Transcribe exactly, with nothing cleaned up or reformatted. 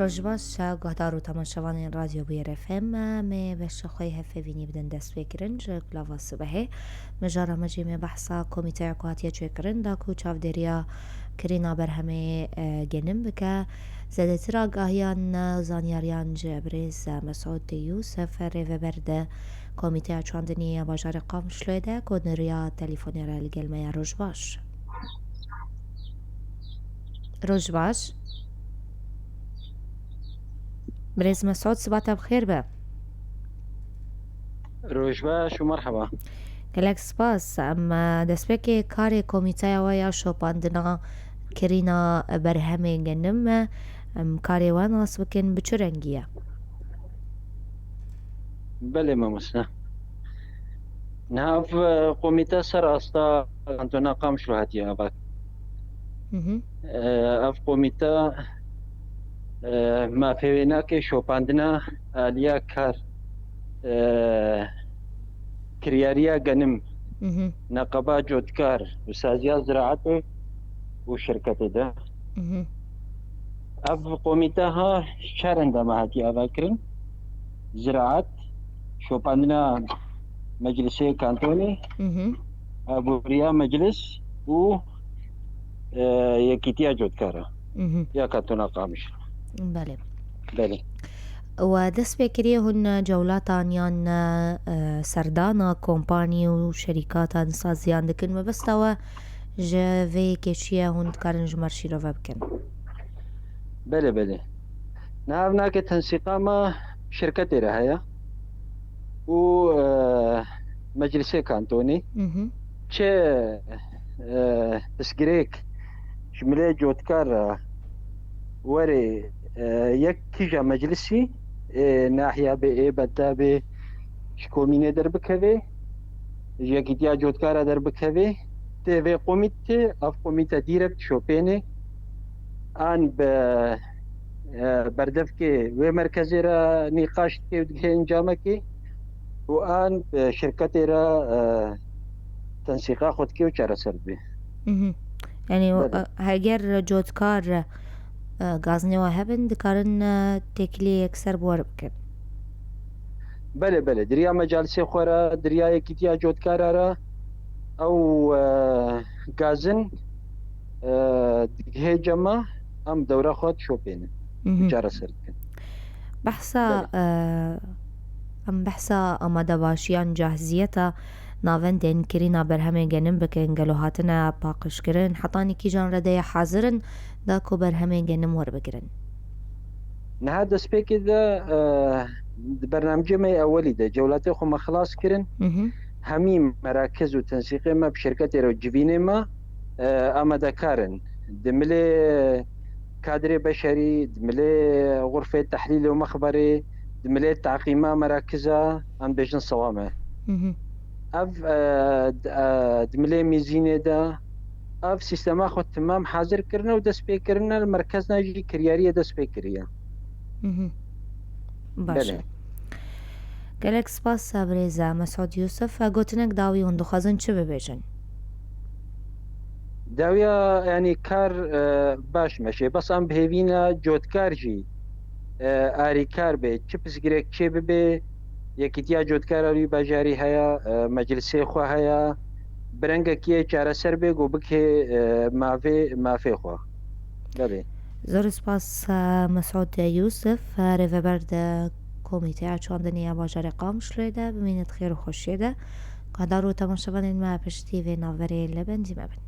Roj baş, guhdar û temaşevanên Radyo Bûyer F M, me beşa xwe yê hevpeyvînî bidin destpêkirin ji Gulava Sibehê. Mijara me jî me behsa komîteya ku hatiye çêkirin da ku çavdêriya kirîna berhemê, e, genim bike. Zêdetir agahiyan, e, zanyariyan ji birêz, e, Mesûd Yûsef, rêveber di Komîteya Çandinî ya Bajarê Qamişloyê de ku di riya telefonê re li gel me ye. Roj baş. Roj baş. Birêz Mesûd, siba te bi xêr be. Roj baş û merheba. Gelek spas. Em, e, destpêkê karê komîteya we ya şopandina kirîna berhemê genim, em, karê we nas bikin, bi çi rengî ye? Belê mamoste. Niha ev, e, komîte ser asta kantona Qamişlo hatiye ava. Hı hı. E, ev komîte, e, mafê wê nake şopandina aliya kar, e, kiryariya genim, Hı hı. neqeba cotkar û saziya ziraetê û şirketê de. Hı hı. Ev komîte ha çar endama hatiye avakirin. Ziraat, şopandina Meclisê Kantonê, Hı hı. aboriya meclis û, e, Yekîtiya Cotkara Hı hı. ya Kantona Qamişlo. Belê. Belê. We dest pê kiriye hûn cewlatan yan, e, serdana kompanî û şerîkatan saziyan dikin. Mebesta we ji vê yekê çi ye, hûn dikarin ji me re şîrove bikin? Belê, belê. Niha ev nake tensîqa me şirketê re heye û, e, meclisê kantonî. Hı hı. Çi, e, pirsgirêk ji milê cotkar re werê, e, yek kîja meclisî, ê nahiya bê, ê benda bê, ji komînê derbikevê, ji yekîtiya cotkara derbikevê, tê vê komîtê, ev komîte dîrekt şopênê, an bi, e, berdevkê wê merkezê re nîqaş dike û digihê encamekê û an bi şirketê re, e, tensîqa xwe dike û çareser dibe. Mhm. Yani, o, Belê. e, heger cotkar, e, gazinê we hebin, dikarin, e, têkiliyê yekser bi we re bikin. Belê, belê. Diriya mecalisê xwe re, diriya yekîtiya cotkara re, ew, e, gazin, e, digihê cema, em dewra xwe dişopênin. Mhm. Çareser dikin. Behsa, Belê. e, em behsa amadebajiyan, cahziyeta navendên kirîna berhemên genim bikin, gelo hatine paqijkirin, hetanî kîjan redeyê hazir in, da ku berhemên genim werbigirin? Niha destpêkê de, e, di bernamecê me yê ewelî de cewlatê xwe me xilas kirin. Hı hı. Hemî merakiz û tensîqê me bi şirketê re û civînê me, e, amadekar in. Di milê kadrê beşerî, di milê xurfê tehlîl û mexberê, di milê teqîma merakiza, em dibêjin sewame. Hı hı. Ev, e, d-, e, di milê mîzînê de, ev sîstema xwe temam hazir kirine û dest pê kirine, li merkezna jî kiryariyê dest pê kiriye. Mhm. Baş e. Belê. Gelek spas, birêz Mesûd Yûsif. Gotinek dawî hûn dixwazin çi bibêjin? Dawiya, yanî kar, e, baş meşe. Bes em bi hêvîna cotkar jî, e, arîkar be. Çi pirsgirêk çê bibe, yekîtiya cotkara wî bajarî heye, e, meclisê xwe heye. Bi rengekî yê çareser bê, ku bike, e, mavê, mafê xwe. Belê. Zor spas, e, Mesûd Yûsif, e, rêveber di Komîteya Çandinê ya Bajarê Qamişloyê de. Bimînit xêr û xweşiyê de. Guhdar û temaşevanên me piştî vê navberê li bendî me bin.